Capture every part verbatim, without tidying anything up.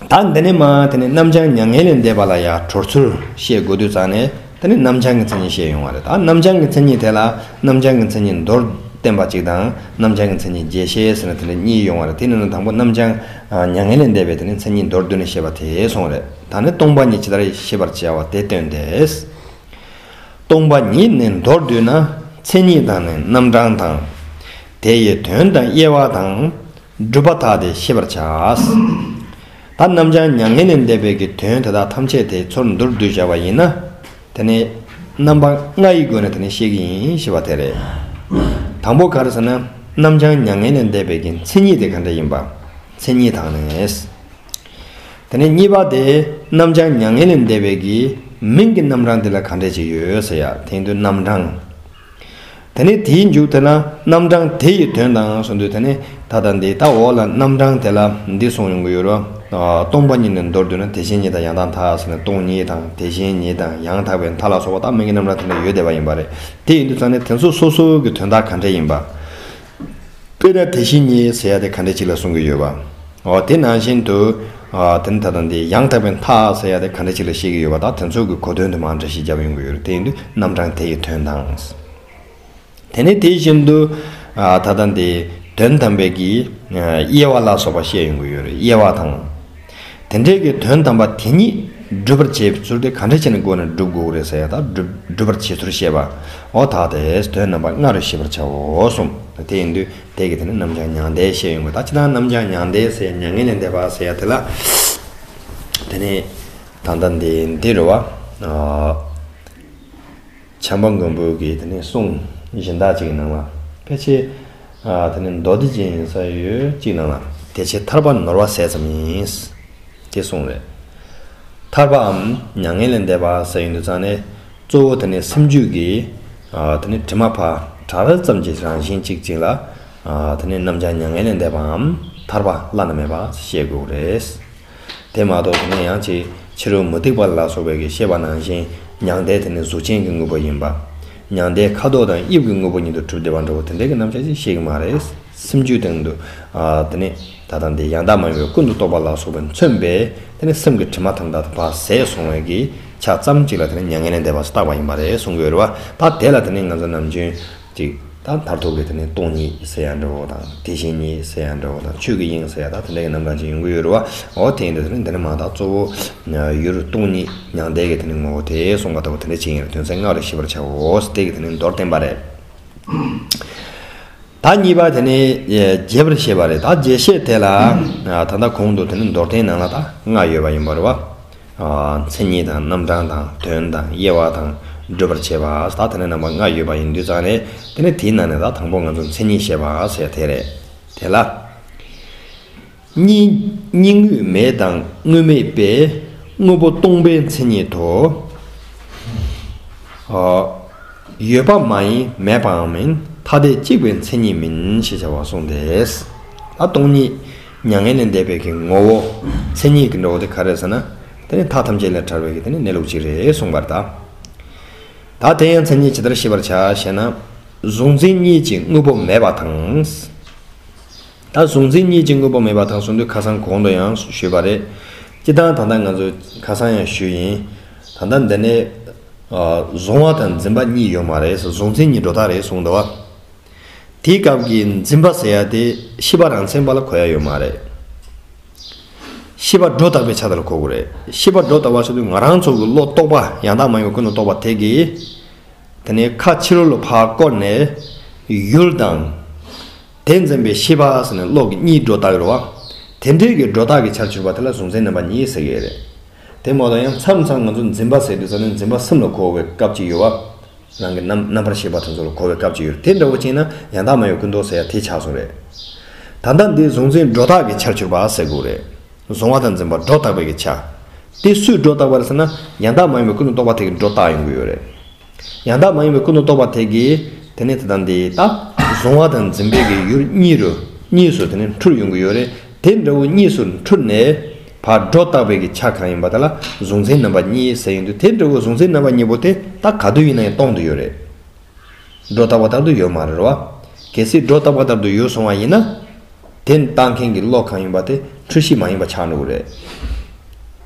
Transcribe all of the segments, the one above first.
ད་འདི་ནས་མ་དེ་ནས་རྣམ་བྱང་མྱ་ངན་ལས་འདས་པ་ལ་ཡང་གྲོལ་ཚུལ་བཤད་དགོས་དུས་ཙང་ནས་དེ་ནས་རྣམ་བྱང་གི་མཚན་ཉིད་བཤད་ཡོང་བ་རེད། ད་རྣམ་བྱང་གི་མཚན་ཉིད་དེ་ལ་རྣམ་བྱང་གི་མཚན་ཉིད་མདོར་བསྟན་པ་གཅིག་དང་རྣམ་བྱང་གི་མཚན་ཉིད་རྒྱས་བཤད་ཟེར་ན་དེ་འདྲ་གཉིས་ཡོང་བ་རེད། དེ་ནི་དང་པོ་རྣམ་བྱང་མྱ་ངན་ལས་འདས་པའི་དེ་ནས་མཚན་ཉིད་མདོར་བསྡུས་ནས་བཤད་པ་དེ་སོང་རེད། ད་ནི་སྟོང་པ་ཉིད་ཇི་ལྟར་ཤེས་པར་བྱ་བ་དེ་སྟོན་ཏེ། སྟོང་པ་ཉིད་ནི་མདོར་བསྡུས་ན། མཚན་ཉིད་དང་ནི་རྣམ་གྲངས་དང་། དེ་ཡི་དོན་དང་དབྱེ་བ་དང་། སྒྲུབ་པ་དག་སྟེ་ཤེས་པར་བྱ། ད་རྣམ་བྱང་མྱ་ངན་ལས་འདས་པའི་གི་དོན་དེ་དག་ཐམས་ཅད་དེ་ཚུར་མདོར་བསྡུས་བྱ་བ་ཡིན་ན། དེ་ནི་རྣམ་པ་ལྔ་ཡི་སྒོ་ནས་དེ་ནི་ཤེས་ཀྱི་ཡིན་ཞེས་པ་དེ་རེད། དང་པོ་ག་རེ་ཟེར་ན། རྣམ་བྱང་མྱ་ངན་ལས་འདས་པའི་གི་མཚན་ཉིད་དེ་ག་འདྲ་ཡིན་པ། མཚན་ཉིད་དང་ནི། དེ་ནས་གཉིས་པ་དེ་རྣམ་བྱང་མྱ་ངན་ལས་འདས་པའི་གི་མིང་གི་རྣམ་གྲངས་དེ་ལ་ག་འདྲས་ཅིག་ཡོད་ཟེར་ཡ་དེ་ཡིན་དུས་རྣམ་གྲངས། དེ་ནས་དེའི་མཇུག་དེ་ལ་རྣམ་གྲངས་དེ་ཡི་དོན་དང་གསུངས་དུས་དེ་ནས་ད་ལྟ་འདི་ད་འོག་ལ་རྣམ་གྲངས་དེ་ལ་འདི་གསུངས་ཡོང་གི་ཡོད་རེད། སྟོང་པ་ཉིད་ནི་མདོར་བསྡུས་ན་དེ་བཞིན་ཉིད་དང་ཡང་དག་མཐའ་ཟེར་ནས་སྟོང་ཉིད་དང་དེ་བཞིན་ཉིད་དང་ཡང་དག་པའི་མཐའ་ལ་སོགས་པ་དག་མིང་གི་རྣམ་གྲངས་དེ་འདྲ་ཡོད་བསྡད་པ་ཡིན་པ་རེད། དེ་ཡིན་དུས་ཙང་ནས་དེ་ཚོ་སོ་སོ་གི་དོན་དག་ག་འདྲས་ཡིན་པ། དཔེར་ན་དེ་བཞིན་ཉིད་ཟེར་ཡ་དེ་ག་འདྲ་ཅིག་ལ་གསུང་གི་ཡོད་པ། འོ་དེ་ནང་བཞིན་དུ། ཨ་དེ་ནི་ད་ལྟ་འདི་ཡང་དག་པའི་མཐའ་ཟེར་ཡ་དེ་ག་འདྲ་ཅིག་ལ་བཤད་ཀྱི་ཡོད་པ་དང་དེ་ཚོ་གི་གོ་དོན་དུ་མ་འདྲ་ཞིག་རྒྱབ་ཡོང་གི་ཡོད་རེད། དེ་ཡིན་དུས་རྣམ་གྲངས་དེ་ཡི་དོན་དང་། དེ་ནས་དེ་བཞིན་དུ། ཨ་ད་ལྟ་འདི་དོན་དམ་པའི་གི་དབྱེ་བ་ལ་སོགས་པ་བཤད་ཡོང་གི་ཡོད་རེད། དབྱེ་བ་དང་། དེ་འདྲའི་གི་དོན་དམ་པ་དེ་ཉིད་སྒྲུབ་པར་བྱེད་ཚུལ་དེ་ག་འདྲ་བྱས་ནས་སྒོ་ནས་སྒྲུབ་དགོས་རེད་ཟེར་ཡ་ད་སྒྲུབ་སྒྲུབ་པར་བྱེད་ཚུལ་བཤད་པ། འོ་ད་དེ་དོན་རྣམ་པ་ལྔ་རུ་ཤེས་པར་བྱའོ་གསུངས། དེ་ཡིན་དུས་དེ་གི་དེ་ནི་རྣམ་བྱང་མྱང་འདས་བཤད་ཡོང་གི། ད་ཅི་ལྟར་རྣམ་བྱང་མྱང་འདས་ཟེར་མྱ་ངན་ལས་འདས་པ་ཟེར་ཡ་དེ་ལ། དེ་ནི་ད་ལྟ་འདི་འདི་རུ་བ། བྱམས་པ་མགོན་པོ་གི་དེ་ནས་གསུང་གཞན་དག་ཅིག་གི་ནང་ལ་ཕལ་ཆེར། ཨ་དེ་ནས་མདོ་སྡེ་རྒྱན་ཡིན་ས་ཡོད་ཅིག་ནང་ལ་དེ་ཕྱིར་ཐར་པ་ནོར་བ་ཟད་ཙམ་ཡིན། དེ་གསུངས་རེད། ཐར་པའམ་མྱ་ངན་ལས་འདས་པ་ཟེར་ཡོང་དུས་ཙང་ནས་གཙོ་བོ་དེ་ནས་སེམས་རྒྱུད་ཀྱི། ཨ་དེ་ནས་དྲི་མ་ཕར་བྲལ་ཙམ་གྱི་རང་བཞིན་གཅིག་ཅིག་ལ། ཨ་དེ་ནས་རྣམ་བྱང་མྱ་ངན་ལས་འདས་པའམ་ཐར་པ་བླ་ན་མེད་པ་ཞེས་བཤད་དགོས་རེད། དེ་མ་གཏོགས་དེ་ནས་ཡང་ཅིག་ཕྱི་རོལ་མུ་སྟེགས་པ་ལ་སོགས་པའི་གི་བཤད་པ་ནང་བཞིན་མྱང་འདས་དེ་ནི་གཟུགས་ཅན་གྱི་དངོས་པོ་ཡིན་པ། མྱང་འདས་ཁ་དོག་དང་དབྱིབས་ཀྱི་དངོས་པོ་ཉིད་དུ་གྲུབ་བསྡད་པ་འདྲ་བོ་དེ་འདྲའི་གི་རྣམ་གཞག་ཅིག་བཤད་ཀྱི་མ་རེད། སེམས་རྒྱུད་སྟེང་དུ། ཨ་དེ་ནི་ད་ལྟ་འདི་ཡང་དག་མ་ཡིན་པའི་ཀུན་ཏུ་རྟོག་པ་ལ་སོགས་པས་མཚོན་པའི་དེ་ནི་སེམས་ཀྱི་དྲི་མ་ཐམས་ཅད་ཕར་ཟད་སོང་བའི་གི་ཆ་ཙམ་ཅིག་ལ་དེ་ནི་མྱ་ངན་ལས་འདས་པ་བཏགས་པ་ཡིན་པ་རེད་གསུང་གི་ཡོད་རེད་བ། ད་དེ་ལ་དེ་ནི་ང་ཚོ་ནམ་རྒྱུན། ཅིག་ད་མཐར་ཐུག་གི་དེ་ནི་སྟོང་ཉིད་ཟེར་ཡ་འདྲ་བོ་དང་དེ་བཞིན་ཉིད་ཟེར་ཡ་འདྲ་བོ་དང་ཆོས་ཀྱི་དབྱིངས་ཟེར་ཡ་དང་དེ་འདྲ་གི་རྣམ་གྲངས་ཅིག་ཡོང་གི་ཡོད་རེད་བ། འོ་དེ་ཡིན་དུས་དེ་ནི་འདི་ནི་མ་དག་གཙོ་བོ་ཡུལ་སྟོང་ཉིད་མྱང་འདས་ཀྱི་དེ་ནི་ངོ་བོ་དེ་གསུངས་པ་ལྟ་བུ་དེ་འདྲ་ཅིག་ཡིན་རེད། དོན་ཚན་ལྔ་རུ་ཤེས་པར་བྱའོ། དེ་གི་དེ་ནི་མདོར་བསྟན་པ་རེད། ད་གཉིས་པ་དེ་ནི་རྒྱས་པར་བཤད་པ་རེད། ད་རྒྱས་བཤད་དེ་ལ་ད་ལྟ་གོང་དུ་དེ་ནི་མདོར་བསྟན་ནང་ལ་ད་ལྔ་ཡོད་པ་ཡིན་པ་རེད་བ། མཚན་ཉིད་དང་རྣམ་གྲངས་དང་དོན་དང་དབྱེ་བ་དང་སྒྲུབ་པར་བྱེད་པ་ད་དེ་ནས་རྣམ་པ་ལྔ་ཡོད་པ་ཡིན་དུས་ཙང་ནས་དེ་ནས་དེའི་ནང་ནས་ད་དང་པོ་ང་ཚོ་མཚན་ཉིད་བཤད་པ་ཟེར་དེ་རེད། དེ་ལ། གཉིས་གཉིས་དངོས་མེད་དང་དངོས་མེད་པས་དངོས་པོ་སྟོང་པའི་མཚན་ཉིད་དོ། ཡོད་པ་མ་ཡིན་མེད་པའང་མིན་ཐ་དད་གཅིག་པའི་མཚན་ཉིད་མིན་ཞེས་བྱ་བ་གསུངས་ཏེ། ད་སྟོང་ཉིད་མྱ་ངན་ལས་འདས་པའི་གི་ངོ་བོ་མཚན་ཉིད་ཀྱི་འགྲོ་བ་དེ་ག་རེ་ཟེར་ན། དེ་ནི་མཐའ་ཐམས་ཅད་ལས་བྲལ་བའི་གི་དེ་ནི་གནས་ལུགས་ཅིག་རེད་གསུངས་པར་གདའ། ད་དེ་ཡང་མཚན་ཉིད་ཇི་ལྟར་ཤེས་པར་བྱ་ཞེ་ན། གཟུང་འཛིན་གཉིས་ཀྱི་དངོས་པོ་མེད་པ་དང་། ད་གཟུང་འཛིན་གཉིས་ཀྱི་དངོས་པོ་མེད་པ་དང་གསུངས་དུས་ཁ་སང་གོང་དུ་ཡང་ཞུས་པ་རེད། སྤྱིར་བཏང་ད་ལྟ་ང་ཚོས་ཁ་སང་ཡང་ཞུས་ཡིན། ད་ལྟ་འདི་ནས་གཟུང་བ་དང་འཛིན་པ་གཉིས་ཡོད་མ་རེད། གཟུང་འཛིན་གཉིས་སྒྲོ་བཏགས་རེད་གསུངས་འདུག་བ། དེའི་སྐབས་ཀྱི་འཛིན་པ་ཟེར་ཡ་དེ་ཤེས་པ་རང་མཚན་པ་ལ་གོ་ཡ་ཡོད་མ་རེད། ཤེས་པ་སྒྲོ་བཏགས་པའི་ཆ་དེ་ལ་གོ་དགོས་རེད། ཤེས་པ་སྒྲོ་བཏགས་པ་ཟེར་དུས་ང་རང་ཚོ་གི་བློ་རྟོག་པ་ཡང་དག་མ་ཡིན་པའི་ཀུན་ཏུ་རྟོག་པ་དེ་གིས། དེ་ནས་ཁ་ཕྱི་རོལ་ལ་ཕར་བསྐོར་ནས་ཡུལ་དང་། དེ་འཛིན་པའི་ཤེས་པ་ཟེར་ནས་བློ་གི་གཉིས་སྒྲོ་བཏགས་ཡོད་རེད་བ། དེ་འདྲའི་གི་སྒྲོ་བཏགས་ཀྱི་ཆར་གྱུར་པ་དེ་ལ་གཟུང་འཛིན་རྣམ་པ་གཉིས་ཟེར་གྱི་ཡོད་རེད། དེ་མ་གཏོགས་ཡང་མཚམས་མཚམས་ང་ཚོ་འཛིན་པ་ཟེར་དུས་ཙམ་ནས་འཛིན་པ་གསུམ་ལ་གོ་བའི་སྐབས་ཅིག་ཡོད་བ། རང་གི་རྣམ་རྣམ་པར་ཤེས་པ་དེ་ཚོ་ལ་གོ་བའི་སྐབས་ཅིག་ཡོད་རེད། དེ་འདྲ་བོ་བྱས་ན་ཡང་དག་མ་ཡིན་པའི་ཀུན་རྟོག་ཟེར་ཡ་དེ་ཆགས་སོང་རེད། ད་ལྟ་འདི་གཟུང་འཛིན་སྒྲོ་བཏགས་ཀྱི་ཆར་གྱུར་པ་ཟེར་དགོས་རེད། གཟུང་བ་དང་འཛིན་པ་སྒྲོ་བཏགས་པའི་གི་ཆ། དེ་སུས་སྒྲོ་བཏགས་པ་རེད་ཟེར་ན་ཡང་དག་མ་ཡིན་པའི་ཀུན་ཏུ་རྟོག་པ་དེ་གིས་སྒྲོ་བཏགས་ཡོང་གི་ཡོད་རེད། ཡང་དག་མ་ཡིན་པའི་ཀུན་ཏུ་རྟོག་པ་དེ་གིས་དེ་ནས་དེ་དང་དེ་ད་གཟུང་བ་དང་འཛིན་པའི་གི་ཡུལ་གཉིས་རུ་གཉིས་སུ་དེ་ནས་འཁྲུལ་ཡོང་གི་ཡོད་རེད། དེ་འདྲ་བོ་གཉིས་སུ་འཁྲུལ་ནས་ཕར་སྒྲོ་བཏགས་པའི་གི་ཆ་གང་ཡིན་པ་དེ་ལ་གཟུང་འཛིན་རྣམ་པ་གཉིས་ཟེར་ཡོང་དུས་དེ་འདྲ་བོ་གཟུང་འཛིན་རྣམ་པ་གཉིས་པོ་དེ་ད་ག་དུས་ཡིན་ན་ཡང་སྟོང་དུ་ཡོད་རེད། སྒྲོ་བཏགས་པ་ལྟར་དུ་ཡོད་མ་རེད་བ། གལ་སྲིད་སྒྲོ་བཏགས་པ་ལྟར་དུ་ཡོད་སོང་བ་ཡིན་ན། དེ་བཏགས་མཁན་གྱི་བློ་གང་ཡིན་པ་དེ་འཁྲུལ་གཞི་མ་ཡིན་པ་ཆགས་འགྲོ་གི་རེད།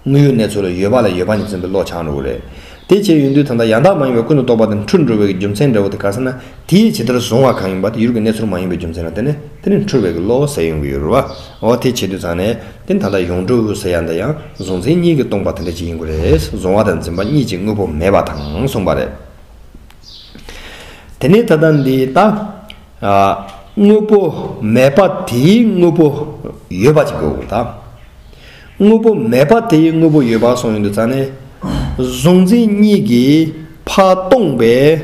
དངོས་ཡོད་གནས་ཚུལ་ལ་ཡོད་པ་ལ་ཡོད་པ་ཉིད་འཛིན་པའི་བློ་ཆགས་འགྲོ་གི་རེད། དེ་བྱས་ཡོང་དུས་ད་ལྟ་ཡང་དག་མ་ཡིན་པའི་ཀུན་ཏུ་རྟོག་པ་དེ་འཁྲུལ་འགྲོ་བའི་རྒྱུ་མཚན་འདྲ་བོ་དེ་ག་རེ་ཟེར་ན། དེའི་ཇི་ལྟར་གཟུང་བ་གང་ཡིན་པ་དེ་ཡུལ་གྱི་གནས་ཚུལ་མ་ཡིན་པའི་རྒྱུ་མཚན་ལ་བརྟེན་ནས་དེ་ནི་འཁྲུལ་བའི་གི་བློ་ཟེར་ཡོང་གི་ཡོད་རེད་བ། འོ་དེ་བྱེད་དུས་ཙང་ནས་དེ་ད་ལྟ་ཡོངས་གྲུབ་ཟེར་ཡ་འདི་ཡང་གཟུང་འཛིན་གཉིས་ཀྱིས་སྟོང་པ་དེ་འདྲ་ཅིག་ཡིན་དགོས་རེད། གཟུང་བ་དང་འཛིན་པ་གཉིས་ཀྱི་དངོས་པོ་མེད་པ་དང་གསུངས་པ་རེད། དེ་ནས་ད་ལྟ་འདི་ད། ཨ། དངོས་པོ་མེད་པ་དེའི་དངོས་པོ་ཡོད་པ་ཅིག་དགོས་ཀྱི་ད། དངོས་པོ་མེད་པ་དེའི་དངོས་པོ་ཡོད་པ་གསུངས་ཡོང་དུས་ཙང་ནས། གཟུང་འཛིན་གཉིས་ཀྱིས་ཕར་སྟོང་པའི་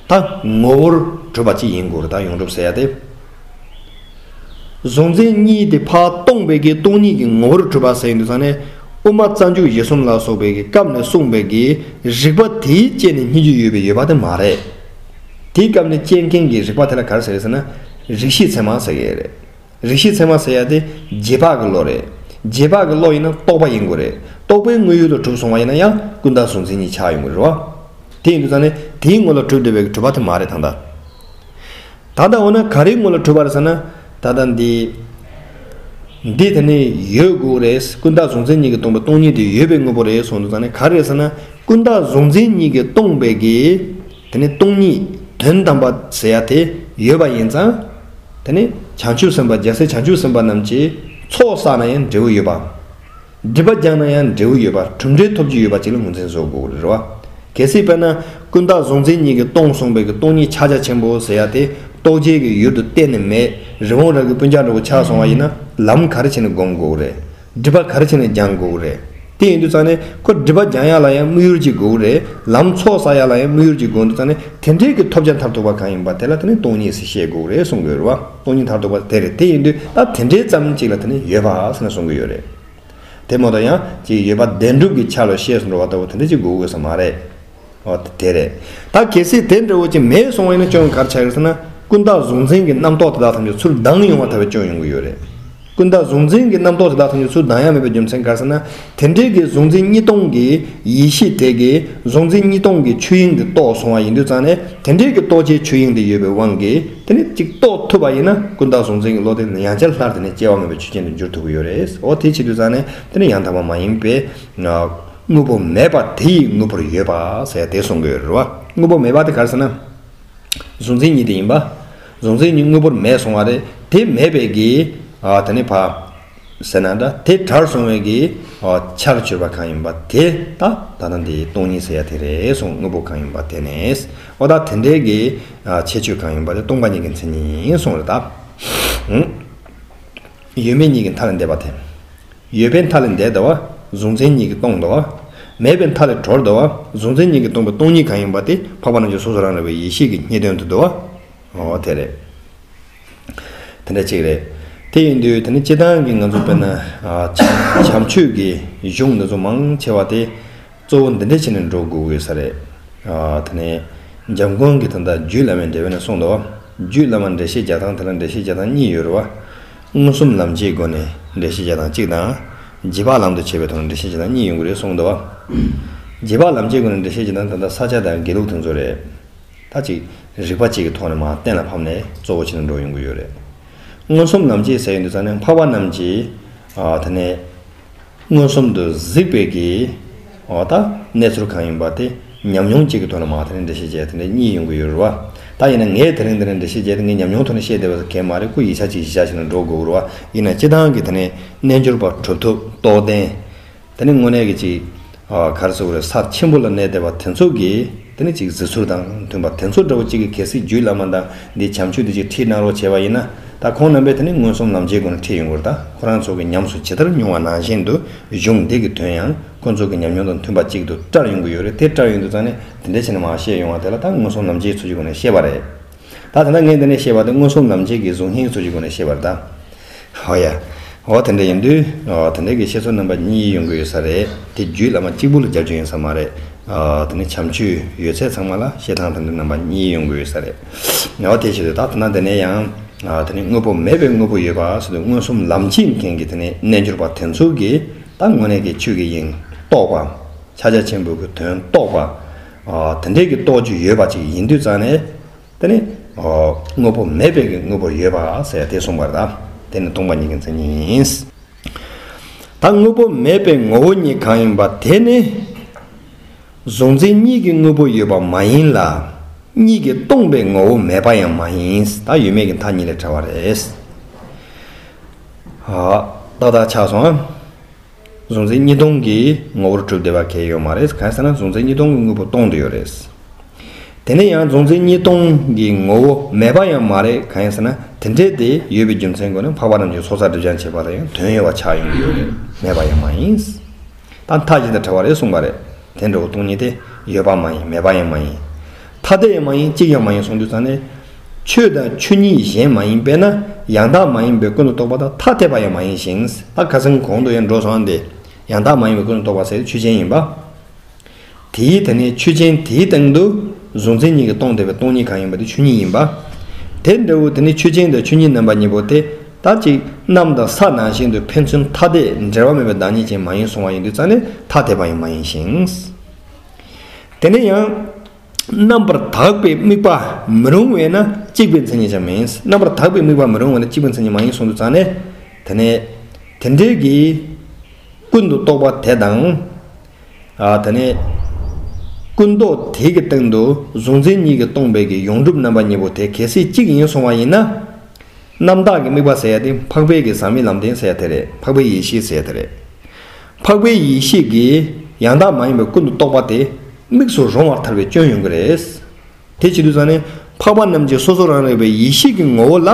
ད་ངོ་བོར་གྲུབ་པ་ཅིག་ཡིན་དགོས་རེད་ད་ཡོངས་གྲུབ་ཟེར་ཡ་དེ། གཟུང་འཛིན་གཉིས་དེ་ཕར་སྟོང་པའི་གི་སྟོང་ཉིད་ཀྱི་ངོ་བོར་གྲུབ་པ་ཟེར་ཡོང་དུས་ཙང་ནས། དབུ་མ་རྩ་འཇུག་གཞི་གསུམ་ལ་སོགས་པའི་གི་སྐབས་ནས་གསུངས་པའི་གི་རིགས་པ་དེའི་སྤྱད་ནས་སྙིང་རྗེ་ཡོད་པའི་ཡོད་པ་དེ་མ་རེད། དེའི་སྐབས་ནས་སྐྱེ་མཁན་གྱི་རིགས་པ་དེ་ལ་ག་རེ་ཟེར་ཟེར་ན། རིགས་ཤེས་ཚད་མ་ཟེར་གྱི་རེད། རིགས་ཤེས་ཚད་མ་ཟེར་ཡ་དེ་རྗེས་དཔག་གི་བློ་རེད། རྗེས་དཔག་གི་བློ་ཡིན་ན་རྟོག་པ་ཡིན་དགོས་རེད། རྟོག་པའི་དངོས་ཡུལ་དུ་གྲུབ་སོང་བ་ཡིན་ན་ཡང་ཀུན་བཏགས་གཟུང་འཛིན་གཉིས་ཆགས་ཡོང་གི་རེད་བ། དེ་ཡིན་དུས་ཙང་ནས་དེའི་ངོ་ལ་གྲུབ་བསྡད་པའི་གྲུབ་པ་དེ་མ་རེད་ད་ལྟ། ད་ལྟ་འོ་ན་ག་རེའི་ངོ་ལ་གྲུབ་པ་རེད་ཟེར་ན། ད་ལྟ་འདི། འདི་དེ་ནི་ཡོད་དགོས་རེད། ཀུན་བཏགས་གཟུང་འཛིན་གཉིས་ཀྱིས་སྟོང་པའི་སྟོང་ཉིད་དེ་ཡོད་པའི་དངོས་པོ་རེད་གསུངས་དུས་ཙང་ནས་ག་རེ་རེད་ཟེར་ན། ཀུན་བཏགས་གཟུང་འཛིན་གཉིས་ཀྱིས་སྟོང་པའི་གི། དེ་ནི་སྟོང་ཉིད་དོན་དམ་པ་ཟེར་ཡ་དེ་ཡོད་པ་ཡིན་ཙང་། དེ་ནི་བྱང་ཆུབ་སེམས་དཔའ་རྒྱལ་སྲས་བྱང་ཆུབ་སེམས་དཔའ་རྣམས་ཀྱིས་ཚོགས་བསགས་ན་ཡང་འབྲས་བུ་ཡོད་པ། སྒྲིབ་པ་སྦྱངས་ན་ཡང་འབྲས་བུ་ཡོད་པ། གྲུབ་འབྲས་ཐོབ་རྒྱུ་ཡོད་པ་ཅིག་ལ་ངོས་འཛིན་བཟོ་དགོས་རེད་བ། གལ་སྲིད་དཔེར་ན་ཀུན་བཏགས་གཟུང་འཛིན་གཉིས་ཀྱིས་སྟོང་གསུངས་པའི་གི་སྟོང་ཉིད་ཕྱག་རྒྱ་ཆེན་པོ་ཟེར་ཡ་དེ་རྟོགས་བྱའི་གི་ཡུལ་དུ་གཏན་ནས་མེད། རི་བོང་རྭ་གི་སྤུན་ཀྱག་འདྲ་བོ་ཆགས་སོང་བ་ཡིན་ན་ལམ་ག་རེ་བྱས་ནས་སྒོམ་དགོས་རེད། སྒྲིབ་པ་ག་རེ་བྱས་ནས་སྦྱང་དགོས་རེད། དེ་ཡིན་དུས་ཙང་ནས་ཁོ་སྒྲིབ་པ་སྦྱང་ཡ་ལ་ཡང་དམིགས་ཡུལ་ཅིག་དགོས་རེད། ལམ་ཚོགས་བསགས་ཡ་ལ་ཡང་དམིགས་ཡུལ་ཅིག་དགོས་དུས་ཙང་ནས་དེ་འདྲའི་གི་ཐོབ་བྱ་མཐར་ཐུག་པ་གང་ཡིན་པ་དེ་ལ་དེ་ནི་སྟོང་ཉིད་ཟེར་བཤད་དགོས་རེད་གསུང་གི་ཡོད་རེད་བ། སྟོང་ཉིད་མཐར་ཐུག་པ་དེ་རེད། དེ་ཡིན་དུས་ད་དེ་འདྲའི་ཙམ་ཅིག་ལ་དེ་ནི་ཡོད་པ་ཟེར་ནས་གསུང་གི་ཡོད་རེད། དེ་མ་གཏོགས་ཡང་ཅིག་ཡོད་པ་བདེན་གྲུབ་ཀྱི་ཆ་ལ་བཤད་སུ་འགྲོ་བ་ལྟ་བུ་དེ་འདྲ་ཅིག་དགོས་དགོས་ས་མ་རེད། འོ་དེ་རེད། ད་གལ་སྲིད་དེ་འདྲ་བོ་ཅིག་མེད་སོང་བ་ཡིན་ན་སྐྱོན་ག་རེ་ཆགས་ཡོད་ཟེར་ན། ཀུན་བཏགས་གཟུང་འཛིན་གྱི་རྣམ་རྟོག་དེ་དག་ཐམས་ཅད་ཚུར་ལྡང་ཡོང་བ་ལྟ་བུའི་སྐྱོན་ཡོང་གི་ཡོད་རེད། ཀུན་བཏགས་གཟུང་འཛིན་གྱི་རྣམ་རྟོག་དེ་དག་ཐམས་ཅད་ཚུར་ལྡང་ཡ་མེད་པའི་རྒྱུ་མཚན་ག་རེ་ཟེར་ན། དེ་འདྲའི་གི་གཟུང་འཛིན་གཉིས་སྟོང་གི་ཡེ་ཤེས་དེ་གིས་གཟུང་འཛིན་གཉིས་སྟོང་གི་ཆོས་དབྱིངས་དེ་རྟོགས་སོང་བ་ཡིན་དུས་ཙང་ནས་དེ་འདྲའི་གི་རྟོགས་བྱའི་ཆོས་དབྱིངས་དེ་ཡོད་པའི་དབང་གིས་དེ་ནི་ཅིག་རྟོགས་ཐུབ་པ་ཡིན་ན་ཀུན་བཏགས་གཟུང་འཛིན་གྱི་བློ་དེ་ཡང་བསྐྱར་སླར་དེ་ནི་སྐྱེ་བ་མེད་པའི་ཆོས་ཅན་དུ་འགྱུར་ཐུབ་ཀྱི་ཡོད་རེད། འོ་དེ་བྱེད་དུས་ཙང་ནས་དེ་ནི་ཡང་དག་པ་མ་ཡིན་པའི་དངོས་པོ་མེད་པ་དེ་ཡི་དངོས་པོར་ཡོད་པ་ཟེར་ཡ་དེ་གསུང་གི་ཡོད་རེད་བ། དངོས་པོ་མེད་པ་དེ་ག་རེ་ཟེར་ན། གཟུང་འཛིན་ཉིད་དེ་ཡིན་པ། གཟུང་འཛིན་ཉིད་དངོས་པོར་མེད་སོང་བ་རེད། དེ་མེད་པའི་གི། ཨ་དེ་ནི་ཕ། ཟེར་ན་འདྲ་དེ་བྲལ་སོང་བའི་གི། ཨ་ཆར་གྱུར་པ་གང་ཡིན་པ་དེ་ད་ད་ལྟ་འདི་སྟོང་ཉིད་ཟེར་ཡ་དེ་རེད་གསུངས། དངོས་པོ་གང་ཡིན་པ་དེ་ནི། འོ་ད་དེ་འདྲའི་གི། ཨ་ཁྱད་ཆོས་གང་ཡིན་པ་དེ་སྟོང་པ་ཉིད་ཀྱི་མཚན་ཉིད་གསུངས་རེད་ད། ཨང་། ཡོད་མེད་གཉིས་ཀྱི་མཐའ་ལས་འདས་པ་དེ། ཡོད་པའི་མཐའ་ལས་འདས་འདུག་བ། གཟུང་འཛིན་གཉིས་ཀྱིས་སྟོང་འདུག་བ། མེད་པའི་མཐའ་ལས་གྲོལ་འདུག་བ། གཟུང་འཛིན་གཉིས་ཀྱིས་སྟོང་པའི་སྟོང་ཉིད་གང་ཡིན་པ་དེ་འཕགས་པ་རྣམས་ཀྱི་སོ་སོ་རང་རང་བའི་ཡེ་ཤེས་ཀྱི་སྙིང་དོན་དུ་འདུག་བ། འོ་དེ་རེད། དེ་འདྲ་གཅིག་རེད། དེ་ཡིན་དུས་དེ་ནི་སྤྱིར་བཏང་གི་ང་ཚོ་དཔེར་ན། ཨ་བྱམས་ཆོས་ཀྱི་གཞུང་འདི་ཚོ་མང་ཆེ་བ་དེ། གཙོ་བོ་འདི་འདྲ་བྱས་ནས་འགྲོ་དགོས་ཀྱི་ཡོད་ས་རེད། ཨ་དེ་ནས་འཇམ་མགོན་གྱིས་ད་ལྟ་རྒྱུད་བླ་མའི་འགྲེལ་པ་ནས་གསུངས་འདུག་བ། རྒྱུད་བླ་མ་འགྲེལ་བཤད་རྒྱག་སྟངས་དེ་ལ་འགྲེལ་བཤད་རྒྱག་སྟངས་གཉིས་ཡོད་རེད་བ། མངོན་སུམ་ལམ་བྱེད་སྒོ་ནས་འགྲེལ་བཤད་རྒྱག་སྟངས་གཅིག་དང་། རྗེས་དཔག་ལམ་དུ་བྱེད་པའི་ཐོག་ནས་འགྲེལ་བཤད་རྒྱག་སྟངས་གཉིས་ཡོང་གི་རེད་གསུངས་འདུག་བ། རྗེས་དཔག་ལམ་བྱེད་སྒོ་ནས་འགྲེལ་བཤད་རྒྱག་སྟངས་ད་ལྟ་ས་སྐྱ་དང་དགེ་ལུགས་དེ་ཚོ་རེད། ད་ཅིག་རིགས་པ་གཅིག་གི་ཐོག་ནས་མར་གཏན་ལ་ཕབ་ནས་གཙོ་བོ་བྱས་ནས་འགྲོ་ཡོང་གི་ཡོད་རེད། མངོན་སུམ་ལམ་བྱེད་ཟེར་ཡོང་དུས་ཙང་ནས་འཕགས་པ་རྣམས་ཀྱིས། ཨ་དེ་ནས། མངོན་སུམ་དུ་གཟིགས་པའི་གི། འོ་ད་གནས་ཚུལ་གང་ཡིན་པ་དེ་ཉམས་མྱོང་གཅིག་གི་ཐོག་ནས་མར་དེ་ནས་འགྲེལ་བཤད་བྱས་དེ་འདྲ་གཉིས་ཡོང་གི་ཡོད་རེད་བ། ད་ཡིན་ན་ངས་དེ་རིང་འདི་ནས་འགྲེལ་བཤད་བྱས་ཏེ་ངའི་ཉམས་མྱོང་ཐོག་ནས་བཤད་བསྡད་པ་གང་མ་རེད། ཁོ་ཡིག་ཆ་གཅིག་གཞི་བཞག་བྱས་ནས་འགྲོ་དགོས་རེད་བ། ཡིན་ན་སྤྱིར་བཏང་གི་དེ་ནས་རྣལ་འབྱོར་པ་གྲུབ་ཐོབ་རྟོགས་ལྡན། དེ་ནས་དངོས་གནས་ཀྱི་ཅིག་ཨ་ག་རེ་ཟེར་དགོས་རེད། ས་ཆེན་པོ་ལ་གནས་བསྡད་པ་དེ་ཚོ་གིས་དེ་ནི་ཅིག་གཟིགས་ཚུལ་དང་མཐུན་པ་དེ་ཚོ་འདྲ་བོ་གཅིག་གིས་གལ་སྲིད་རྒྱུད་བླ་མ་དང་འདི་བྱམས་ཆོས་འདི་ཅིག་ཁྲིད་གནང་རོགས་བྱས་པ་ཡིན་ན། ད་ཁོང་རྣམ་པས་དེ་ནི་མངོན་སུམ་ལམ་བྱེད་སྒོ་ནས་ཁྲིད་ཡོང་གི་རེད། ད་ཁོ་རང་ཚོ་གིས་ཉམས་སུ་ཇི་ལྟར་མྱོང་བ་ནང་བཞིན་དུ་གཞུང་འདི་གི་དོན་ཡང་ཁོང་ཚོ་གི་ཉམས་མྱོང་དང་མཐུན་པ་གཅིག་ཏུ་བཀྲལ་ཡོང་གི་ཡོད་རེད། དེ་བཀྲལ་ཡོང་དུས་ཙང་ནས་དེ་འདྲ་བྱས་ནས་མར་བཤད་ཡོང་བ་དེ་ལ་ད་མངོན་སུམ་ལམ་བྱེད་ཚུལ་གྱི་སྒོ་ནས་བཤད་པ་རེད། ད་དེ་འདྲ་ངས་འདི་ནས་བཤད་པ་དེ་མངོན་སུམ་ལམ་བྱེད་ཀྱི་གཟུགས་བརྙན་ཚུལ་གྱི་སྒོ་ནས་བཤད་པ་རེད་ད། ཧོ་ཡ། འོ་དེ་འདྲ་ཡིན་དུས་འོ་དེ་འདྲ་གི་བཤད་ཚུལ་རྣམ་པ་གཉིས་ཡོང་གི་ཡོད་ས་རེད། དེ་རྒྱུད་བླ་མ་གཅིག་པུ་ལ་རྒྱབ་ཀྱི་ཡིན་ས་མ་རེད། འོ་དེ་ནི་བྱམས་ཆོས་ཡོད་ཚད་ཚང་མ་ལ་བཤད་སྟངས་དེ་འདྲ་རྣམ་པ་གཉིས་ཡོང་གི་ཡོད་ས་རེད། འོ་དེ་བྱེད་དུས་ད་དེ་ན་དེ་ནས་ཡང་འོ་དེ་ནི་དངོས་པོ་མེད་པའི་དངོས་པོ་ཡོད་པ་ཟེར་དུས་མངོན་སུམ་ལམ་བྱེད་མཁན་གྱི་དེ་ནི་རྣལ་འབྱོར་པ་དེ་ཚོ་གིས་ད་དངོས་གནས་ཀྱི་ཆོས་ཀྱི་དབྱིངས་རྟོགས་པ། ཕྱག་རྒྱ་ཆེན་པོའི་གི་དོན་རྟོགས་པ། འོ་དེ་འདྲའི་གི་རྟོགས་རྒྱུ་ཡོད་པ་ཅིག་ཡིན་དུས་ཙང་ནས། དེ་ནི། ཨོ། དངོས་པོ་མེད་པའི་གི་དངོས་པོར་ཡོད་པ་ཟེར་དེ་གསུངས་པ་རེད་ད། དེ་ནི་སྟོང་པ་ཉིད་ཀྱི་མཚན་ཉིད་ཡིན། ད་དངོས་པོ་མེད་པའི་ངོ་བོ་ཉིད་གང་ཡིན་པ་དེ་ནི། གཟུང་འཛིན་གཉིས་ཀྱི་དངོས་པོ་ཡོད་པ་མ་ཡིན་ལ། གཉིས་ཀྱིས་སྟོང་པའི་ངོ་བོ་མེད་པ་ཡང་མ་ཡིན། ད་ཡོད་མེད་ཀྱི་མཐའ་གཉིས་ལས་བྲལ་བ་རེད། ཨ། ཏག་ཏག་ཆགས་སོང་ཨ། གཟུང་འཛིན་གཉིས་སྟོང་གི་ངོ་བོར་གྲུབ་བསྡད་པ་གང་ཡང་ཡོད་མ་རེད། གང་ཟེར་ན་གཟུང་འཛིན་གཉིས་སྟོང་གི་དངོས་པོ་སྟོང་དུ་ཡོད་རེད། དེ་ནས་ཡང་གཟུང་འཛིན་གཉིས་སྟོང་གི་ངོ་བོ་མེད་པ་ཡང་མ་རེད། གང་ཡིན་ཟེར་ན་དེ་འདྲས་དེ་ཡོད་པའི་རྒྱུ་མཚན་སྒོ་ནས་འཕགས་པ་རྣམས་ཀྱི་ཚོགས་བསགས་སྒྲིབ་སྦྱང་བྱེད་པ་ལ་ཡང་དོན་ཡོད་པ་ཆགས་ཡོང་གི་ཡོད་རེད། མེད་པ་ཡང་མ་ཡིན། ད་མཐའ་གཅིག་ཏུ་བྲལ་བ་རེད་གསུངས་པ་རེད། དེ་འདྲ་བོ་སྟོང་ཉིད་དེ་ཡོད་པ་མ་ཡིན། མེད་པ་ཡང་མ་ཡིན། ཐ་དད་ཡང་མ་ཡིན། གཅིག་ཡང་མ་ཡིན་གསུངས་དུས་ཙང་ནས། ཆོས་དང་ཆོས་ཉིད་གཞན་མ་ཡིན་པས་ན་ཡང་དག་མ་ཡིན་པའི་ཀུན་ཏུ་རྟོག་པ་དང་ཐ་དད་པ་ཡང་མ་ཡིན་ཞིང་། ད་ཁ་སང་གོང་དུ་ཡང་འགྲོ་སོང་སྟེ། ཡང་དག་མ་ཡིན་པའི་ཀུན་ཏུ་རྟོག་པ་ཟེར་ཆོས་ཅན་ཡིན་པ། དེའི་དེ་ནས་ཆོས་ཅན་དེའི་སྟེང་དུ་གཟུང་འཛིན་གཉིས་ཀྱིས་སྟོང་བསྡད་པའི་སྟོང་ཉིད་གང་ཡིན་པ་དེ་ཆོས་ཉིད་ཡིན་པ། དེ་འདྲ་བོ་དེ་ནི་ཆོས་ཅན་དང་ཆོས་ཉིད་རྣམ་པ་གཉིས་པོ་དེ་ད་ཅིག་གནམ་དང་ས་ནང་བཞིན་དུ་ཕན་ཚུན་ཐ་དད་འབྲེལ་བ་མེད་པའི་བདག་ཉིད་ཅན་མ་ཡིན་གསུངས་པ་ཡིན་དུས་ཙང་ནས་ཐ་དད་པ་ཡང་མ་ཡིན་ཞིང་། དེ་ནས་ཡང་རྣམ་པར་དག་པའི་དམིགས་པ་མི་རུང་བས་ན་གཅིག་པའི་མཚན་ཉིད་ཀྱང་མིན། རྣམ་པར་དག་པའི་དམིགས་པ་མི་རུང་བས་ན་གཅིག་པའི་མཚན་ཉིད་མ་ཡིན་གསུངས་དུས་ཙང་ནས། དེ་ནས་དེ་འདྲའི་གི་ཀུན་ཏུ་རྟོག་པ་དེ་དང་། ཨ། དེ་ནས་ཀུན་རྟོག་དེ་གི་སྟེང་དུ་གཟུང་འཛིན་གཉིས་ཀྱིས་སྟོང་པའི་གི་ཡོངས་གྲུབ་རྣམ་པ་གཉིས་པོ་དེ་གལ་སྲིད་གཅིག་ཡིན་གསུངས་པ་ཡིན་ན། རྣམ་དག་གི་དམིགས་པ་ཟེར་ཡ་དེ་འཕགས་པའི་གི་ཟག་མེད་ལམ་བདེན་ཟེར་ཡ་དེ་རེད། འཕགས་པའི་ཡེ་ཤེས་ཟེར་ཡ་དེ་རེད། འཕགས་པའི་ཡེ་ཤེས་ཀྱི་ཡང་དག་མ་ཡིན་པའི་ཀུན་ཏུ་རྟོག་པ་དེ་དམིགས་སུ་རུང་བར་ཐལ་བའི་སྐྱོན་ཡོང་གི་རེད། དེ་བྱེད་དུས་ཙང་ནས་འཕགས་པ་རྣམས་ཀྱི་སོ་སོ་རང་རིག་པའི་ཡེ་ཤེས་ཀྱི་ངོ་བོ་ལ་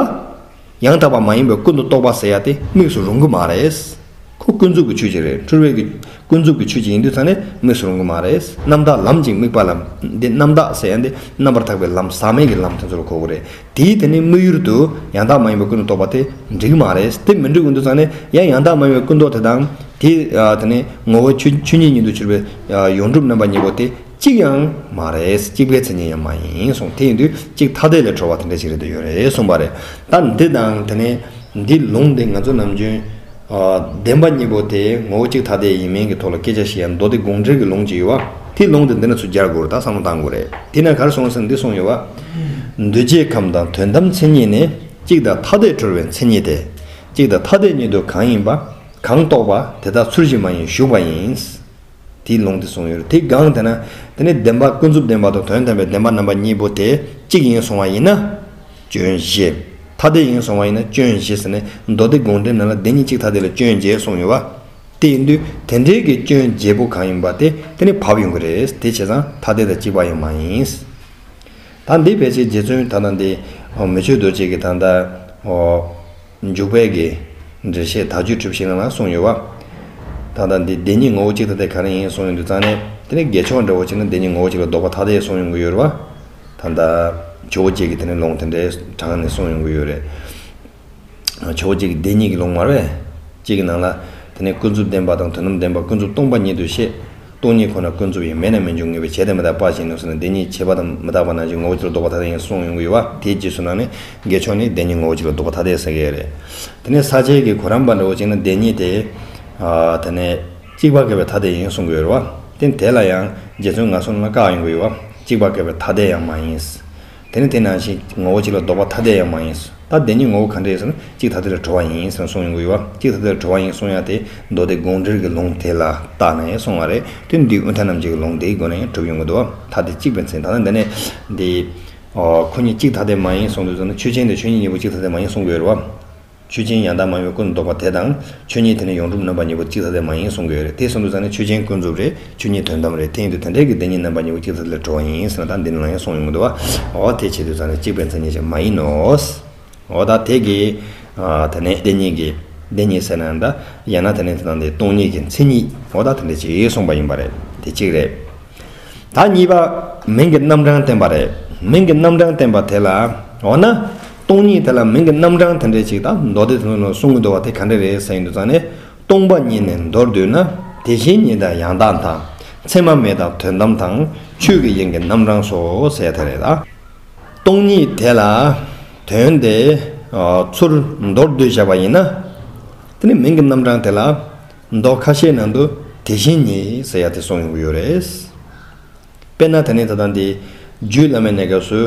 ཡང་དག་པ་མ་ཡིན་པའི་ཀུན་ཏུ་རྟོག་པ་ཟེར་ཡ་དེ་དམིགས་སུ་རུང་གི་མ་རེད། ཁོ་ཀུན་རྫོབ་ཀྱི་ཆོས་ཅིག་རེད། འཁྲུལ་བའི་གི་ཀུན་རྫོབ་ཀྱི་ཆོས་ཅིག་ཡིན་དུས་ཙང་ནས་དམིགས་སུ་རུང་གི་མ་རེད། རྣམ་དག་ལམ་གྱི་དམིགས་པ་ལམ་འདི། རྣམ་དག་ཟེར་ཡ་འདི་རྣམ་པར་དག་པའི་ལམ་ཟག་མེད་ཀྱི་ལམ་དེ་ཚོ་ལ་གོ་གི་རེད། དེའི་དེ་ནི་དམིགས་ཡུལ་དུ་ཡང་དག་མ་ཡིན་པའི་ཀུན་ཏུ་རྟོག་པ་དེ་འགྲིག་གི་མ་རེད། དེ་མི་འགྲིག་འོང་དུས་ཙང་ནས་ཡང་ཡང་དག་མ་ཡིན་པའི་ཀུན་རྟོག་དེ་དང་དེ། ཨ། དེ་ནི་ངོ་བོ་ཆོས་ཆོས་ཉིད་ཉིད་དུ་གྱུར་པའི། ཨ། ཡོངས་གྲུབ་རྣམ་པ་གཉིས་པོ་དེ་གཅིག་ཡང་མ་རེད། གཅིག་པའི་མཚན་ཉིད་ཡང་མ་ཡིན་གསུངས། དེ་ཡིན་དུས་གཅིག་ཐ་དད་ལས་གྲོལ་བ་དེ་འདྲ་ཞིག་རེད་དུ་ཡོད་རེད་གསུངས་པ་རེད། ད་འདི་དང་དེ་ནས་འདི་ལུང་འདི་ང་ཚོ་ནམ་རྒྱུན། ཨ། བདེན་པ་གཉིས་པོ་དེ་ངོ་བོ་གཅིག་ཐ་དད་ཡིན་མིན་གྱི་ཐོག་ལ་སྐད་ཆ་བཤད་ཡ་མདོ་སྡེ་དགོངས་འགྲེལ་གྱི་ལུང་ཅིག་ཡོད་པ། དེའི་ལུང་དེ་འདི་ནས་ཚུར་སྦྱར་དགོས་རེད། ད་བསམ་བློ་བཏང་དགོས་རེད། དེ་ན་ག་རེ་གསུངས་ཟེར་ན་འདི་གསུངས་ཡོད་པ། འདུས་བྱས་ཁམས་དང་དོན་དམ་མཚན་ཉིད་ནི། གཅིག་དང་ཐ་དད་གྲོལ་བའི་མཚན་ཉིད་དེ། གཅིག་དང་ཐ་དད་ཉིད་དུ་གང་ཡིན་པ། གང་རྟོགས་པ་དེ་དག་ཚུལ་བཞིན་མ་ཡིན་ཞུགས་པ་ཡིན། དེའི་ལུང་དེ་གསུངས་ཡོད་རེད། དེ་གང་དེ་ན། དེ་ནི་བདེན་པ་ཀུན་རྫོབ་བདེན་པ་དང་དོན་དམ་པའི་བདེན་པ་རྣམ་པ་གཉིས་པོ་དེ་གཅིག་ཡིན་གསུང་བ་ཡིན་ན། སྐྱོན་བཞི། ཐ་དད་ཡིན་གསུང་བ་ཡིན་ན་སྐྱོན་བཞི་ཟེར་ནས་མདོ་སྡེ་དགོངས་འགྲེལ་ནང་ལ་བདེན་གཉིས་གཅིག་ཐ་དད་ལ་སྐྱོན་བརྒྱད་གསུངས་ཡོད་པ། དེ་ཡིན་དུས་དེ་འདྲའི་གི་སྐྱོན་བརྒྱད་པོ་གང་ཡིན་པ་དེ་དེ་ནི་བབས་ཡོང་གི་རེད། དེ་བྱས་ཙང་ཐ་དད་དང་གཅིག་པ་ཡང་མ་ཡིན། ད་འདི་ཕལ་ཆེར་རྗེ་བཙུན་ད་ལྟ་འདི་མི་ཆོས་རྡོ་རྗེ་གི་ད་ལྟ་འཇུག་པའི་གི་འགྲེལ་བཤད་དག་བཅུད་གྲུབ་ཞིག་ནང་ལ་གསུངས་ཡོད་པ། ད་ལྟ་འདི་བདེན་གཉིས་ངོ་བོ་གཅིག་ཐ་དད་ག་རེ་ཡིན་གསུངས་ཡོང་དུས་ཙང་ནས། དེ་ནི་དགེ་ཕྱོགས་འདྲ་བོ་ཅིག་ནི་བདེན་གཉིས་ངོ་བོ་གཅིག་ལ་ལྡོག་པ་ཐ་དད་གསུངས་ཡོང་གི་ཡོད་རེད་བ། ད་ལྟ་ཇོ་བོ་རྗེ་གི་དེ་ནི་ལུང་དེ་འདྲའི་དྲངས་ནས་གསུངས་ཡོང་གི་ཡོད་རེད། ཇོ་བོ་རྗེ་གི་བདེན་གཉིས་ཀྱི་ལུང་མ་རེད། གཅིག་གི་ནང་ལ། དེ་ནས་ཀུན་རྫོབ་བདེན་པ་དང་དོན་དམ་བདེན་པ། ཀུན་རྫོབ་སྟོང་པ་ཉིད་དུ་བཤད། སྟོང་ཉིད་ཁོ་ན་ཀུན་རྫོབ་ཡིན། མེད་ན་མི་འབྱུང་ངེས་པའི་བྱས་དང་མི་རྟག་པ་བཞིན་ནོ་ཟེར་ནས་བདེན་གཉིས་བྱས་པ་དང་མི་རྟག་པ་ནང་བཞིན་ངོ་བོ་གཅིག་ལ་ལྡོག་པ་ཐ་དད་ཡིན་གསུངས་ཡོང་གི་ཡོད་པ། དེའི་རྗེས་སུ་ནང་ནས་དགེ་ཕྱོགས་ནས་བདེན་གཉིས་ངོ་བོ་གཅིག་ལ་ལྡོག་པ་ཐ་དད་ཟེར་གྱི་ཡོད་རེད། དེ་ནས་ས་བཅད་ཀྱི་གོ་རམས་པ་འདྲ་བོ་ཅིག་ནི་བདེན་གཉིས་དེ། ཨ། དེ་ནས་གཅིག་པ་སྐབས་པའི་ཐ་དད་ཡིན་གསུང་གི་ཡོད་རེད་བ། དེ་དེ་ལ་ཡང་རྗེ་བཙུན་ངག་གསུམ་ལ་བཀག་ཡོང་གི་ཡོད་བ། གཅིག་པ་སྐབས་པའི་ཐ་དད་ཡང་མ་ཡིན། དེ་ནི་དེ་ནང་བཞིན་ངོ་བོ་གཅིག་ལ་ལྡོག་པ་ཐ་དད་ཡང་མ་ཡིན། ད་བདེན་གཉིས་ངོ་བོ་ག་འདྲ་ཡིན་ཟེར་ན་གཅིག་ཐ་དད་ལ་གྲོལ་བ་ཡིན་ཟེར་ན་གསུངས་ཡོང་གི་ཡོད་བ། གཅིག་ཐ་དད་ལ་གྲོལ་བ་ཡིན་གསུང་ཡ་དེ་མདོ་སྡེ་དགོངས་འགྲེལ་གྱི་ལུང་དེ་ལ་བརྟགས་ནས་གསུངས་པ་རེད། དེ་འདི་དབུས་མཐའ་རྣམ་འབྱེད་ཀྱི་ལུང་དེའི་སྒོ་ནས་ཡང་གྲུབ་ཡོང་གི་འདུག་བ། ཐ་དད་གཅིག་པའི་མཚན། ད་ནི་འདི་ནས་འདི། ཨོ། ཁོ་གཉིས་གཅིག་ཐ་དད་མ་ཡིན་གསུངས་དུས་ཙམ་ན་ཆོས་ཅན་དང་ཆོས་ཉིད་གཉིས་པོ་གཅིག་ཐ་དད་མ་ཡིན་གསུང་གི་ཡོད་རེད་བ། ཆོས་ཅན་ཡང་དག་མ་ཡིན་པའི་ཀུན་རྟོག་པ་དེ་དང་ཆོས་ཉིད་དེ་ནི་ཡོངས་གྲུབ་རྣམ་པ་གཉིས་པོ་གཅིག་ཐ་དད་མ་ཡིན་གསུང་གི་ཡོད་རེད། དེ་གསུངས་དུས་ཙམ་ནས་ཆོས་ཅན་ཀུན་རྫོབ་རེད། ཆོས་ཉིད་དོན་དམ་རེད། དེ་ཡིན་དུས་དེ་འདྲའི་གི་བདེན་གཉིས་རྣམ་པ་གཉིས་པོ་གཅིག་ཐ་དད་ལ་གྲོལ་བ་ཡིན་ཟེར་ན་ད་འདི་ནང་ཡང་གསུངས་ཡོང་གི་འདུག་བ། འོ་དེ་བྱེད་དུས་ཙམ་ནས་གཅིག་པའི་མཚན་ཉིད་ཅན་མ་ཡིན་ནོ། འོ་ད་དེ་གི། ཨ། དེ་ནས་བདེན་གཉིས་ཀྱི། བདེན་གཉིས་ཟེར་ན་ད་ཡང་ན་དེ་ནས་དེ་དང་དེ་སྟོང་ཉིད་ཀྱི་མཚན་ཉིད། འོ་ད་དེ་འདྲ་ཅིག་གསུངས་པ་ཡིན་པ་རེད། དེ་གཅིག་རེད། ད་གཉིས་པ་མིང་གི་རྣམ་གྲངས་བསྟན་པ་རེད། མིང་གི་རྣམ་གྲངས་བསྟན་པ་དེ་ལ། འོ་ན། སྟོང་ཉིད་དེ་ལ་མིང་གི་རྣམ་གྲངས་དེ་འདྲ་ཅིག་ད་མདོ་སྡེ་དེ་ནང་གསུང་གི་འདུག་བ། དེ་ག་འདྲ་རེད་ཟེར་ཡིན་དུས་ཙང་ནས། སྟོང་པ་ཉིད་ནི་མདོར་བསྡུས་ན། དེ་བཞིན་ཉིད་དང་ཡང་དག་དང་། མཚན་མ་མེད་དང་དོན་དམ་དང་། ཆོས་ཀྱི་དབྱིངས་ཀྱི་རྣམ་གྲངས་སོ་ཟེར་དེ་རེད་ད། སྟོང་ཉིད་དེ་ལ་དོན་དེ། ཨ། ཚུར་མདོར་བསྡུས་བཞག་པ་ཡིན་ན། དེ་ནི་མིང་གི་རྣམ་གྲངས་དེ་ལ་མདོ་ཁ་ཤས་ནང་དུ་དེ་བཞིན་ཉིད་ཟེར་ཡ་དེ་གསུངས་ཡོང་གི་ཡོད་རེད། དཔེར་ན་དེ་ནི་ད་ལྟ་འདི་རྒྱུད་བླ་མའི་གནས་སྐབས་སུ།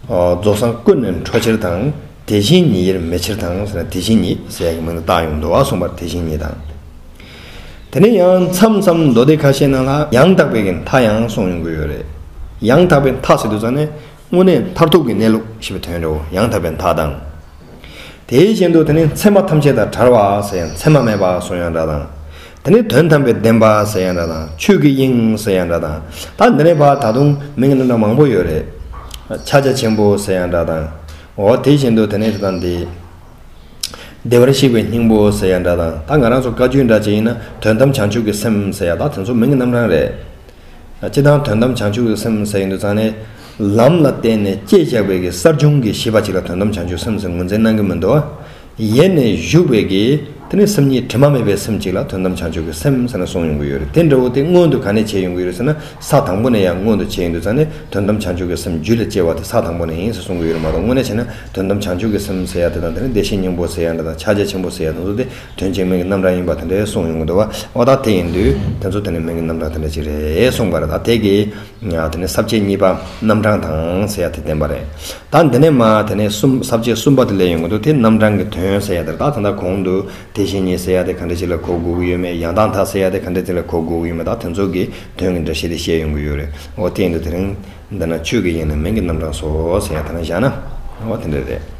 ཨ། རྫོགས་སངས་ཀུན་ནས་འཕྲོ་ཕྱིར་དང་། དེ་བཞིན་ཉིད་དབྱེར་མེད་ཕྱིར་དང་ཟེར་ན་དེ་བཞིན་ཉིད་ཟེར་ཡ་གི་མིང་དུ་བཏགས་ཡོང་འདུག་བ། གསུངས་པར་དེ་བཞིན་ཉིད་དང་། དེ་ནས་ཡང་མཚམས་མཚམས་མདོ་སྡེ་ཁ་ཤས་ནང་ལ་ཡང་དག་པའི་གི་མཐའ་ཡང་གསུངས་ཡོང་གི་ཡོད་རེད། ཡང་དག་པའི་མཐའ་ཟེར་དུས་ཙང་ནས་དངོས་གནས་མཐར་ཐུག་གི་གནས་ལུགས་ཞེས་པའི་དོན་རེད། ཡང་དག་པའི་མཐའ་དང་། དེའི་གཞན་དུ་དེ་ནི་མཚན་མ་ཐམས་ཅད་དང་བྲལ་བ་ཟེར་ཡང་མཚན་མ་མེད་པ་གསུང་ཡང་འདྲ་དང་། དེ་ནི་དོན་དམ་པའི་བདེན་པ་ཟེར་ཡང་འདྲ་དང་ཆོས་ཀྱི་དབྱིངས་ཟེར་ཡང་འདྲ་དང་། ད་འདི་ནས་ཕར་ད་དུང་མིང་གི་རྣམ་གྲངས་མང་པོ་ཡོད་རེད། ཕྱག་རྒྱ་ཆེན་པོ་ཟེར་ཡང་འདྲ་དང་། འོ་དེ་བཞིན་དུ་དེ་ནས་དེ་དང་འདི། བདེ་བར་གཤེགས་པའི་སྙིང་པོ་ཟེར་ཡང་འདྲ་དང་། ད་ང་རང་ཚོ་བཀའ་བརྒྱུད་འདྲ་ཅིག་ཡིན་ན་དོན་དམ་བྱང་ཆུབ་ཀྱི་སེམས་ཟེར་ཡ་ད་དེ་ཚོ་མིང་གི་རྣམ་གྲངས་རེད། སྤྱིར་བཏང་དོན་དམ་བྱང་ཆུབ་ཀྱི་སེམས་ཟེར་ཡོང་དུས་ཙང་ནས། ལམ་ལ་བརྟེན་ནས་སྐྱེས་བཞག་པའི་གི་གསར་བྱུང་གི་ཤེས་པ་ཅིག་ལ་དོན་དམ་བྱང་ཆུབ་སེམས་ཟེར་ངོས་འཛིན་གནང་གི་མི་འདུག་ཡེ་ནས་བཞུགས་པའི་གི་དེ་ནི་སེམས་ཉིད་དྲི་མ་མེད་པའི་སེམས་ཅིག་ལ་དོན་དམ་བྱང་ཆུབ་ཀྱི་སེམས་ཟེར་ནས་གསུངས་ཡོང་གི་ཡོད་རེད། དེ་འདྲ་བོ་དེ་སྔོན་དུ་ག་ནས་བྱས་ཡོང་གི་ཡོད་རེད་ཟེར་ན། ས་དང་པོ་ནས་ཡང་སྔོན་དུ་བྱས་ཡོང་དུས་ཙང་ནས་དོན་དམ་བྱང་ཆུབ་ཀྱི་སེམས་རྒྱུད་ལ་སྐྱེ་བ་དེ་ས་དང་པོ་ནས་ཡིན་ཟེར་གསུང་གི་ཡོད་རེད་མ་གཏོགས། དངོས་གནས་བྱས་ན་དོན་དམ་བྱང་ཆུབ་ཀྱི་སེམས་ཟེར་ཡ་དེ་དང་དེ་ནི་བདེ་གཤེགས་སྙིང་པོ་ཟེར་ཡ་འདྲ་དང་ཕྱག་རྒྱ་ཆེན་པོ་ཟེར་ཡ་དེ་ཚོ་དེ། དོན་གཅིག་མིང་གི་རྣམ་གྲངས་ཡིན་པ་དེ་འདྲའི་གསུངས་ཡོང་གི་འདུག་བ། འོ་ད་དེ་ཡིན་དུས་དེ་ཚོ་དེ་ནི་མིང་གི་རྣམ་གྲངས་དེ་འདྲ་ཅིག་རེད་གསུངས་པ་རེད། ད་དེ་གི་དེ་ནི་ས་བཅད་གཉིས་པ་རྣམ་གྲངས་དང་ཟེར་ཡ་དེ་བསྟན་པ་རེད། ད་འདི་ནས་མ་དེ་ནས་གསུམ་ས་བཅད་གསུམ་པ་དེ་སླེབས་ཡོང་གི་འདུག་དེ་རྣམ་གྲངས་ཀྱི་དོན་ཟེར་ཡ་དེ་རེད། ད་ད་ལྟ་གོང་དུ་དེ་བཞིན་ཉིད་ཟེར་ཡ་དེ་ག་འདྲ་ཅིག་ལ་གོ་དགོས་ཀྱི་ཡོད་མེད། ཡང་དག་མཐའ་ཟེར་ཡ་དེ་ག་འདྲ་ཅིག་ལ་གོ་དགོས་ཀྱི་ཡོད་མེད། ད་དེ་ཚོ་གི་དོན་གྱི་འགྲེལ་བཤད་དེ་བཤད་ཡོང་གི་ཡོད་རེད། འོ་དེ་ཡིན་དུས་དེ་རིང་འདི་ན་ཆོས་ཀྱི་དབྱིངས་ནི་མིང་གི་རྣམ་གྲངས་སོ་ཟེར་ཡ་དེ་ན་བཞག་ན། འོ་དེ་འདྲ་རེད།